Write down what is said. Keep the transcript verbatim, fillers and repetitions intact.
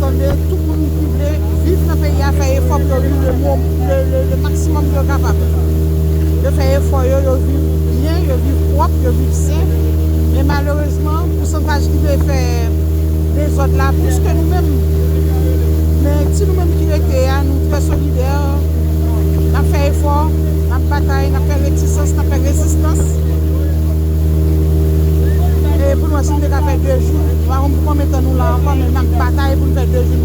Mande tout moun ki vle viv nan peyi a fè efò pou yo viv le mo- le- le- le maksimòm ke yo kapab. Yo fè efò yo, yo viv byen, yo viv pwòp, yo viv sen. Men malerezman, pousantaj ki vle fè dezòd la plis ke nou menm. Men ti nou menm ki rete a, nou trè solidè. N ap fè efò, n ap batay, n ap fè rezistans, n ap fè rezistans. E pou nou wè si nou te ka fè de jou. Nou pa konn pou konbyen tan nou la ankò, men n ap batay pou n fè de jou.